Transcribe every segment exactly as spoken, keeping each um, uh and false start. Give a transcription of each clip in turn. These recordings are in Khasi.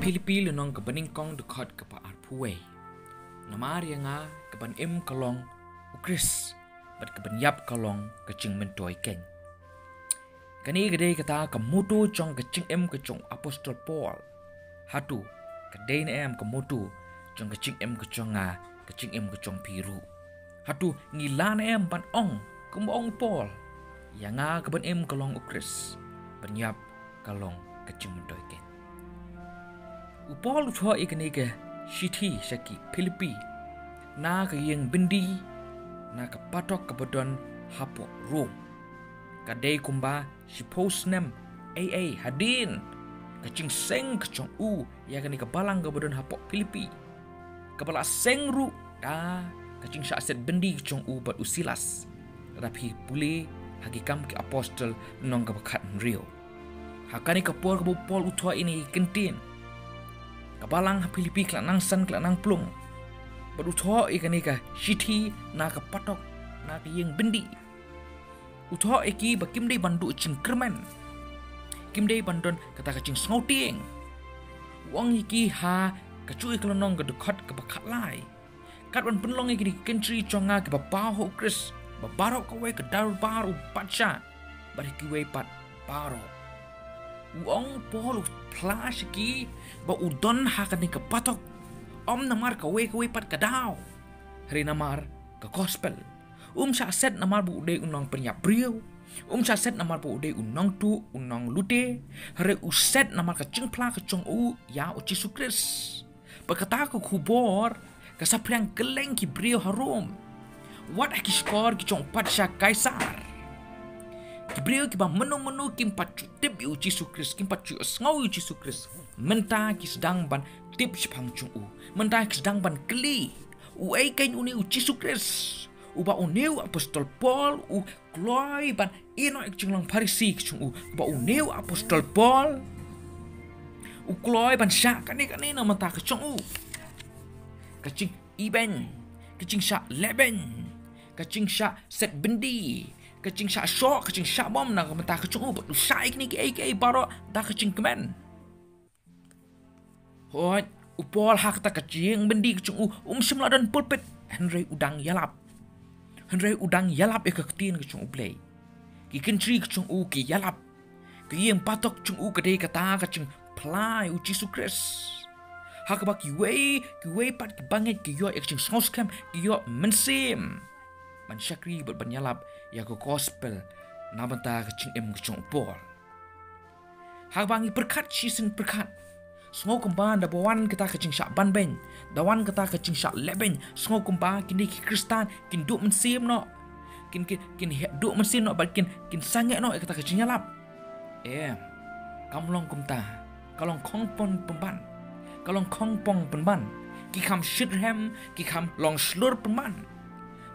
Philippi lynnong kaba nyngkong dkhot kaba arphew wei. Namar ïa nga ka ban im ka long u Khrist, bad ka ban ïap ka long ka jingmyntoi keiñ. Kane ka dei kata ka motto jong ka jingim ka jong u Apostol Paul. Hato ka dei ne em ka motto jong ka jingim ka jong nga, ka jingim ka jong phi ruh? Hato ngi lah ne em ban ong kumba ong u Paul, ïa nga ka ban im ka long u Khrist, ban ïap ka long ka jingmyntoi keiñ? U Paul u thoh ïa kane ka shithi sha ki Philippi na ka ïing byndi, na ka patok kaba don hapoh Rom. Ka dei kumba shiphew snem ei ei hadien ka jingseng ka jong u ïa kane ka balang kaba don hapoh Philippi, kaba la seng ruh da ka jingshah set byndi ka jong u bad u Silas, lada phi pule ha Ki Kam ki Apostol lynnong kaba khathynriew. Ha kane ka por kaba u Paul u thoh ïa kane ka kyntien, ka balang ha Philippi ka la nang san, ka la nang plung. Bad u thoh ïa kane ka shithi na ka patok, na ka ïing byndi. U thoh ïa ki ba kim dei ban duh jingkyrmen, kim dei ban don kata ka jingsngewtieng. U ong ïa ki ha kajuh ka lynnong ka dkhot kaba khatlai: Kat ban pynlong ïa kine ki kynjri jong nga kiba paw ha u Khrist, ba baroh kawei ka dorbar u patsha, bad ïa kiwei pat baroh. U ong u Paul, u phla sha ki ba u don ha kane ka patok, ym namar kawei kawei pat ka daw, hynrei namar ka gospel. Um shah set namar ba u dei u nongpynïap briew. Um shah set namar ba u dei u nongtuh, u nonglute. Hynrei u set namar ka jingphla ka jong u ïa u Jisu Khrist. Bad kata ka khubor ka saphriang kylleng ki briew ha Rom, wat ha ki shkor ki jong u patsha Kaisar. Ki briew kiba mynno mynno kim pat ju tip ïa u Jisu Khrist, kim pat ju sngew ïa u Jisu Khrist, mynta ki sdang ban tip shaphang jong u. Mynta ki sdang ban kylli, uei keiñ une u Jisu Khrist uba une u Apostol Paul u kloi ban ïehnoh ïa ka jinglong Pharisi ka jong u? Ba une u Apostol Paul u kloi ban shah kane kane na ka bynta ka jong u? Ka jingibeiñ, ka jingshah lehbeiñ, ka jingshah set byndi, ka jingshah shoh, ka jingshah bom na ka bynta ka jong u, bad u shah ïa kine kiei kiei baroh da ka jingkmen. Hooid, u Paul ha kata ka jingïing byndi ka jong u, um shym la don pulpit, hynrei u dang ïalap. Hynrei u dang ïalap ïa ka ktien ka jong U Blei. Ki kynjri ka jong u ki ïalap. Ka ïing patok jong u ka dei kata ka jingphla ïa u Jisu Khrist. Ha kaba kiwei kiwei pat ki bangeit ki ïoh ïa ka jingsngewskhem, ki ïoh mynsiem ban shakri bad ban ïalap ïa ka gospel na bynta ka jingim ka jong u Paul. Haba ngi pyrkhat shisien pyrkhat, sngew kumba da ba wan kata ka jingshah banbeiñ, da wan kata ka jingshah lehbeiñ, sngew kumba kine ki Khristan kin duh mynsiem noh, kin, kin, kin duh mynsiem noh bad kin, kin sangeh noh ïa kata ka jingïalap. Em, kam long kumta. Ka long khongpong pynban. Ka long khongpong pynban. Ki kham shitrhem, ki kham long shlur pynban.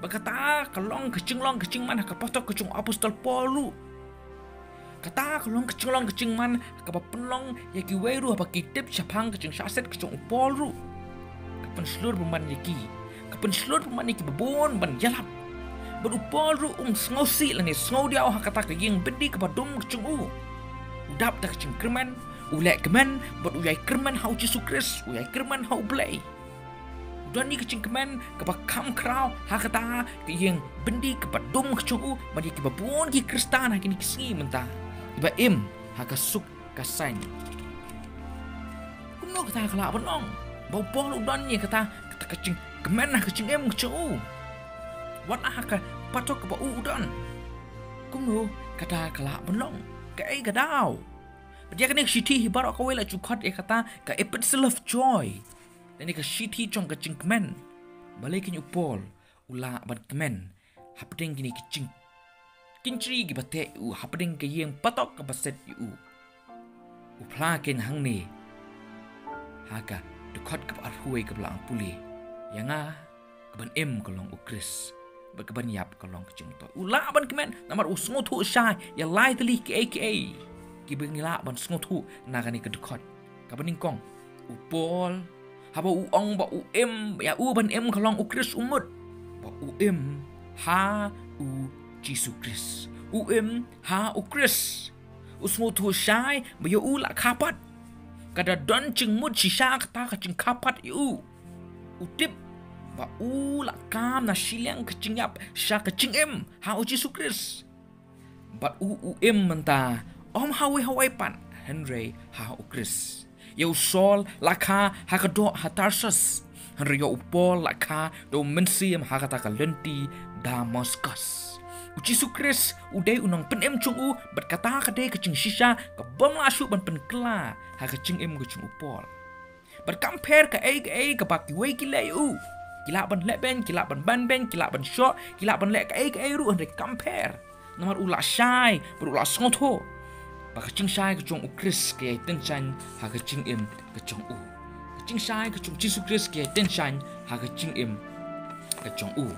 Ba kata ka long ka jinglong ka jingman ha ka patok ka jong u Apostol Paul ruh. Kata ka long ka jinglong ka jingman ha kaba pynlong ïa kiwei ruh ba ki tip shaphang ka jingshah set ka jong u Paul ruh. Ka pynshlur pynban ïa ki. Ka pynshlur pynban ïa ki babun ban ïalap. Bad u Paul ruh um sngewsih lane sngewdiaw ha kata ka ïing byndi kaba dum ka jong u. U dap da ka jingkyrmen, u leh kmen, bad u ïai kyrmen ha u Jisu Khrist, u ïai kyrmen ha U Blei. U don ïa ka jingkmen kaba kham khraw ha kata ka ïing byndi kaba dum ka jong u, bad ïa ki babun ki Khristan ha kine ki sngi mynta, kiba im ha ka suk ka saiñ. Kumno kata ka lah ban long ba u Paul u don ïa kata, kata ka jingkmen ha ka jingim ka jong u, wat la ha ka patok kaba u u don? Kumno kata ka lah ban long? Kaei ka daw? Bad ïa kane ka shithi hi baroh kawei la ju khot ïa kata ka epistle of joy, lane ka shithi jong ka jingkmen. Balei keiñ u Paul u lah ban kmen hapdeng kine ki jingkynjri kiba teh ïa u, hapdeng ka ïing patok kaba set ïa u? U phla keiñ hangne ha ka dkhot kaba arphew wei kaba la ong pule, ïa nga ka ban im ka long u Khrist, bad ka ban ïap ka long ka jingmyntoi. U lah ban kmen namar u sngewthuh shai ïa lai tylli kiei kiei kiba ngi lah ban sngewthuh na kane ka dkhot. Kaba nyngkong, u Paul, haba u ong ba u im, ïa u ban im ka long u Khrist, u mut ba u im ha u Jisu Khrist. U im ha u Khrist. U sngewthuh shai ba ïa u la kha pat. Ka da don jingmut shisha kata ka jingkha pat ïa u. U tip ba u la kam na shiliang ka jingïap sha ka jingim ha u Jisu Khrist. Bad u, u im mynta, ym ha uwei ha uwei pat, hynrei ha u Khrist. Ïa u Saul la kha ha ka doh ha Tarsus. Hynrei ïa u Paul la kha da u Mynsiem ha kata ka lynti Damascus. U Jisu Khrist u dei u Nongpynim jong u, bad kata ka dei ka jingshisha ka bym lah shuh ban pynkylla ha ka jingim ka jong u Paul. Bad kam pher kaei kaei kaba kiwei ki leh ïa u. Ki lah ban leh beiñ, ki lah ban ban beiñ, ki lah ban shoh, ki lah ban leh kaei kaei ruh, hynrei kam pher. Namar u la shai, bad u la sngewthuh ba ka jingshai ka jong u Khrist ka ïai tyngshaiñ ha ka jingim ka jong u. Ka jingshai ka jong Jisu Khrist ka ïai tyngshaiñ ha ka jingim ka jong u.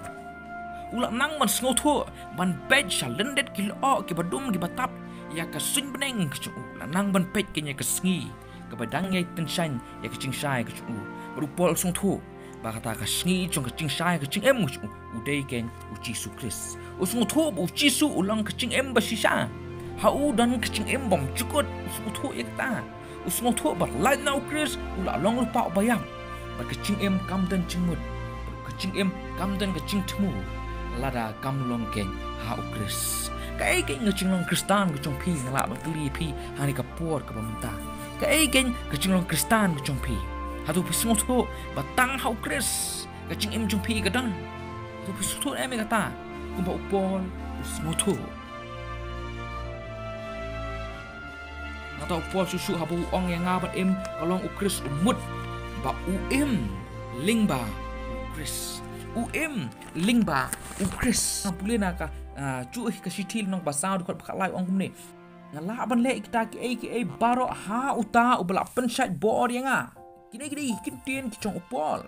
U la nang ban sngewthuh, ban peit sha lyndet ki lyoh kiba dum kiba tap ïa ka suiñ bneng ka jong u. U la nang ban peit kein ïa ka sngi kaba dang ïai tyngshaiñ ïa ka jingshai ka jong u. Bad u Paul u sngewthuh ba kata ka sngi jong ka jingshai ka jingim ka jong u, u dei kein u Jisu Khrist. U sngewthuh ba u Jisu u long ka jingim ba shisha. Ha u don ka jingim bymjukut, u sngewthuh ïa kata. U sngewthuh ba lait na u Khrist u la long lypa uba ïap. Bad ka jingim kam don jingmut, ka jingim kam don ka jingthmu lada kam long kein ha u Khrist. Kaei kein ka jinglong Khristan ka jong phi, nga lah ban kylli ïa phi ha kane ka por kaba mynta? Kaei kein ka jinglong Khristan ka jong phi? Hato phi sngewthuh ba tang ha u Khrist ka jingim jong phi ka don? Hato phi sngewthuh em ïa kata kumba u Paul u sngewthuh? Nangta u Paul shuh shuh haba u ong ïa nga ban im ka long u Khrist, u mut ba u im lyngba u Khrist. U im lyngba u Khrist. Nga pule na ka, ah, juh ka shithi lynnong ba saw dkhot ba khatlai, u ong kumne: Nga lah ban leh kita kiei kiei baroh ha uta uba la pynshait bor ïa nga. Kine ki dei ki ktien ki jong u Paul.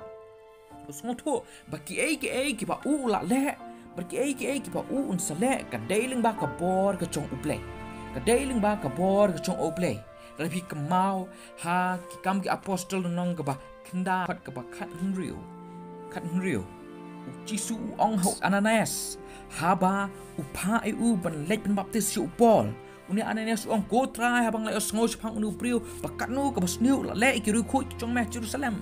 U sngewthuh ba kiei kiei kiba u u la leh, ba kiei kiei kiba u un sa leh, ka dei lyngba ka bor ka jong U Blei. Ka dei lyngba ka bor ka jong U Blei. Lada phi kynmaw ha Ki Kam ki Apostol lynnong kaba khyndai, dkhot kaba khathynriew. Khathynriew. U Jisu u ong ha u Ananias, haba u phah ïa u ban leit pynbaptis ïa u Paul. Une Ananias u ong, ko Trai, haba nga la ïohsngew shaphang une u briew ba katno kaba sniew u la leh ïa ki riewkhuid ki jong me ha Jerusalem.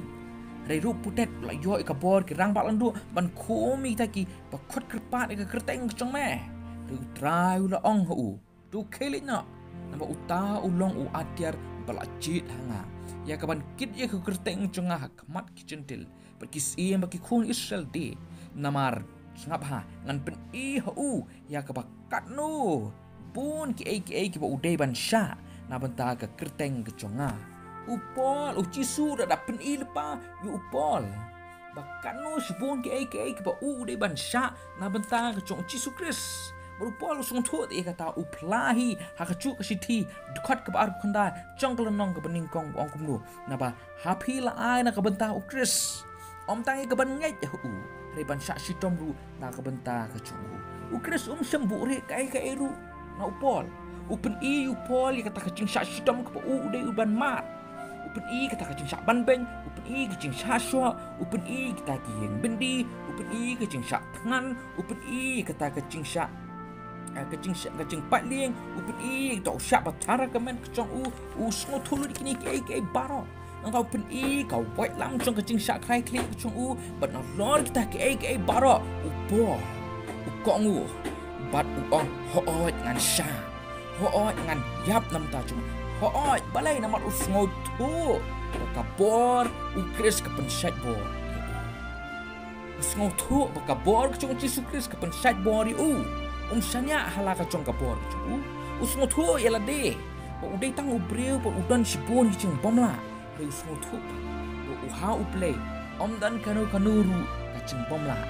Hynrei ruh pyrthei u la ïoh ïa ka bor ki rangbah lyngdoh ban khum ïa kita kiba khot kyrpad ïa ka kyrteng ka jong me. Hynrei u Trai u la ong ha u, to khie leit noh, namar uta u long u atiar ba la jied ha nga, ïa kaban kit ïa ka kyrteng jong nga ha khmat ki Jentil bad ki syiem bad ki khun Israel de. Namar sngap ha, ngan pyni ha u ïa kaba katno bun kiei kiei kiba u dei ban shah na bynta ka kyrteng ka jong nga. U Paul, u Jisu da, da pyni lypa ïa u Paul ba katno shibun kiei kiei kiba u, u dei ban shah na bynta ka jong u Jisu Khrist. Bad u Paul u sngewthuh ïa kata, u phla hi ha kajuh ka shithi, dkhot kaba arphew khyndai jong ka lynnong kaba nyngkong, u ong kumno: Naba ha phi la ai na ka bynta u Khrist, ym tang ïa kaban ngeit ha u, hynrei ban shah shitom ruh na ka bynta ka jong u. U Khrist um shym buhrieh kaei kaei ruh na u Paul. U pyni ïa u Paul ïa kata ka jingshah shitom kaba u, u dei u ban mad. U pyni ïa kata ka jingshah ban beiñ, u pyni ïa ka jingshah shoh, u pyni ïa kata ki ïing byndi, u pyni ïa ka jingshah thngan, u pyni ïa kata ka jingshah, eh, ka jingshah, ka jingpait lieng, u pyni ïa kata u shah ba thar ka met ka jong u. U sngewthuh lut ïa kine kiei kiei baroh. Nangta u pyni ïa ka waitlam jong ka jingshah khlaiñ khlieh ka jong u, bad nalor kita kiei kiei baroh u Paul u kohnguh bad u ong, hooid ngan shah. Hooid ngan ïap na bynta jong me. Hooid, balei? Namar u sngewthuh ba ka bor u Khrist ka pynshait bor ïa u. U sngewthuh ba ka bor ka jong u Jisu Khrist ka pynshait bor ïa u. Um shaniah ha la ka jong ka bor ka jong u. U sngewthuh ïa lade ba u dei tang u briew ba u don shibun ki jingbymlah. Hynrei u sngewthuh ba u ha U Blei ym don kano kano ruh ka jingbymlah.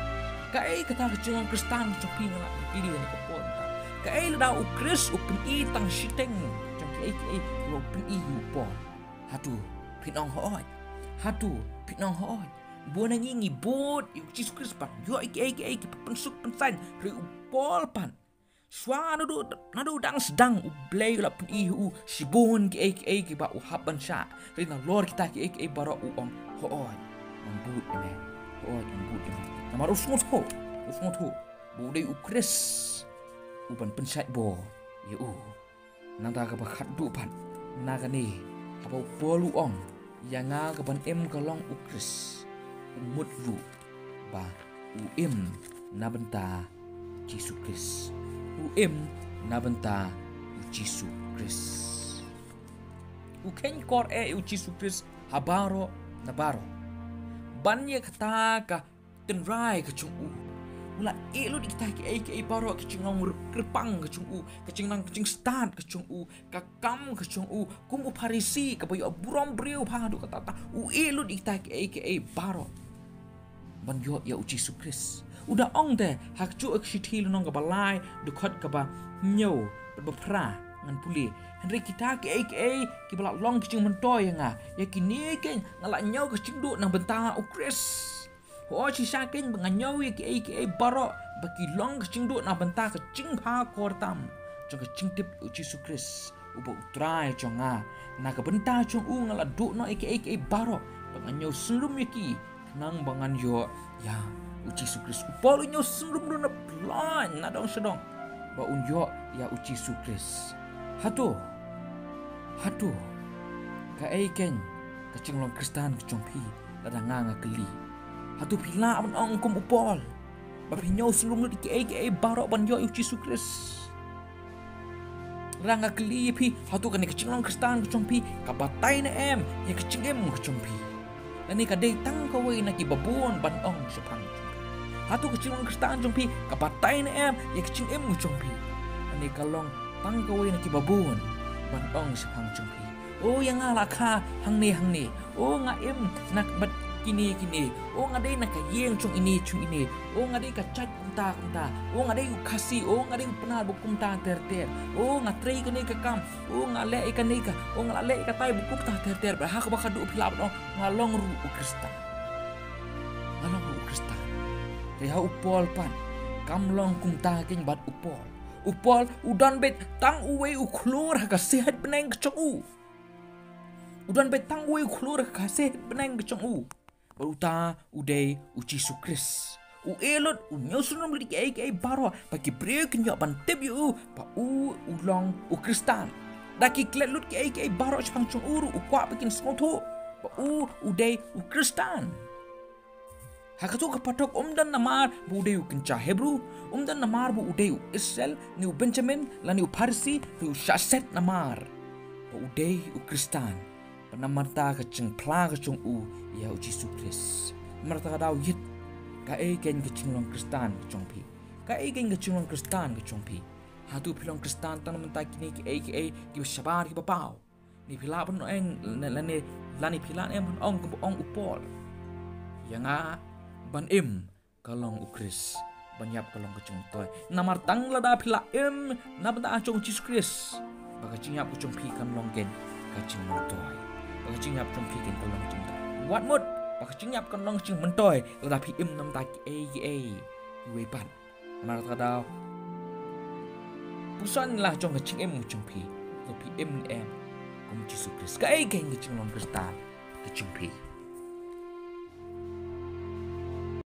Kaei kata ka jinglong Khristan ka jong phi, nga la kylli ha kane ka por mynta? Kaei lada u Khrist u pyni tang shiteng jong kiei kiei, u pyni ïa u Paul? Hato phin ong hooid? Hato phin ong hooid? Bun na ngi ngi bud ïa u Jisu Khrist ban ïoh ïa kiei kiei kiba pynsuk pynsaiñ, hynrei u Paul pat, shuwa naduh, naduh dang sdang U Blei u la pyni ha u shibun kiei kiei kiba u hap ban shah. Hynrei nalor kita kiei kiei baroh u ong, hooid, ngan bud ïa me. Hooid, ngan bud ïa me. Namar u sngewthuh, u sngewthuh ba u dei u Khrist u ban pynshait bor ïa u. Nangta kaba khatduh pat na kane, haba u Paul u ong, ïa nga ka ban im ka long u Khrist, u mut ruh ba u im na bynta u Jisu Khrist. U im na bynta u Jisu Khrist. U kheiñ kor eh ïa u Jisu Khrist ha baroh na baroh. Ban ïa kata ka tynrai ka jong u. U la ïeh lut ïa kita kiei kiei baroh, ka jinglong kyrpang ka jong u, ka jingnang ka jingstad ka jong u, ka kam ka jong u kum u Pharisi kaba ïoh burom briew bha haduh katta katta. U ïeh lut ïa kita kiei kiei baroh ban ïoh ïa u Jisu Khrist. U da ong te ha kajuh ka shithi lynnong kaba lai, dkhot kaba hynñiew bad ba phra ngan pule. Hynrei kita kiei kiei kiba la long ka jingmyntoi ïa nga, ïa kine keiñ nga la ñiew ka jingduh na bynta u Khrist. Hooid, shisha keiñ ba nga ñiew ïa kiei kiei baroh ba ki long ka jingduh na bynta ka jingbha kyrtam jong ka jingtip ïa u Jisu Khrist uba u Trai jong nga. Na ka bynta jong u nga la duh noh ïa kiei kiei baroh ba nga ñiew synrum ïa ki khnang ba ngan ïoh ïa u Jisu Khrist. U Paul u ñiew synrum ruh na pynlong na dong sha dong ba un ïoh ïa u Jisu Khrist. Hato, hato kaei keiñ ka jinglong Khristan ka jong phi? Lada nga nga kylli, hato phi lah ban ong kum u Paul ba phi ñiew synrum lut ïa kiei kiei baroh ban ïoh ïa u Jisu Khrist? Lada nga kylli ïa phi, hato kane ka jinglong Khristan ka jong phi ka batai ne em ïa ka jingim ka jong phi? Lane ka dei tang kawei na kiba bun ban ong shaphang jong phi? Hato ka jinglong Khristan jong phi ka batai ne em ïa ka jingim ka jong phi? Lane ka long tang kawei na kiba bun ban ong shaphang jong phi? O, ïa nga la kha hangne hangne. O, nga im na bad kine kine. O, nga dei na ka ïing jong ine jong ine. O, nga dei ka jait kumta kumta. O, nga dei u Khasi. O, nga dei u Pnar ba kumta ter ter. O, nga trei kane ka kam. O, nga leh ïa kane ka. O, nga la leh ïa katai ba kumta ter ter. Bad ha kaba khatduh phi lah ban ong nga long ruh u Khristan. Nga long ruh u Khristan. Te ha u Paul pat kam long kumta keiñ bad u Paul. U Paul u don beit tang uwei u khlur ha ka shithi bneng ka jong u. U don beit tang uwei u khlur ha ka shithi bneng ka jong u. Bad uta u dei u Jisu Khrist. U ïeh lut, u ñiew synrum lut ïa kiei kiei baroh ba ki briew kin ïoh ban tip ïa u ba u u long u Khristan. Da ki klet lut kiei kiei baroh shaphang jong u ruh u kwah ba kin sngewthuh ba u u dei u Khristan. Ha kato ka patok um don namar ba u dei u kynja Hebru, um don namar ba u dei u Israel, ne u Benjamin, lane u Pharisi, ne u shah set namar ba u dei u Khristan. Bad namar kata ka jingphla ka jong u ïa u Jisu Khrist. Namar kata ka daw ïit, kaei keiñ ka jinglong Khristan ka jong phi? Kaei keiñ ka jinglong Khristan ka jong phi? Hato phi long Khristan tang namar kine kiei kiei kiba shabar kiba paw? Ne phi lah ban ong, lane, lane phi lah ne ban ong kumba ong u Paul, ïa nga ban im ka long u Khrist, ban ïap ka long ka jingmyntoi. Namar tang lada phi lah im na bynta jong u Jisu Khrist, ba ka jingïap ka jong phi kan long keiñ ka jingmyntoi. Ba ka jingïap jong phi keiñ kan long ka jingmyntoi. Wat mut ba ka jingïap kan long ka jingmyntoi lada phi im na bynta kiei kiei kiwei pat. Namar kata ka daw, puson la jong ka jingim jong phi, to phi im ne em kum u Jisu Khrist? Kaei keiñ ka jinglong Khristan ka jong phi?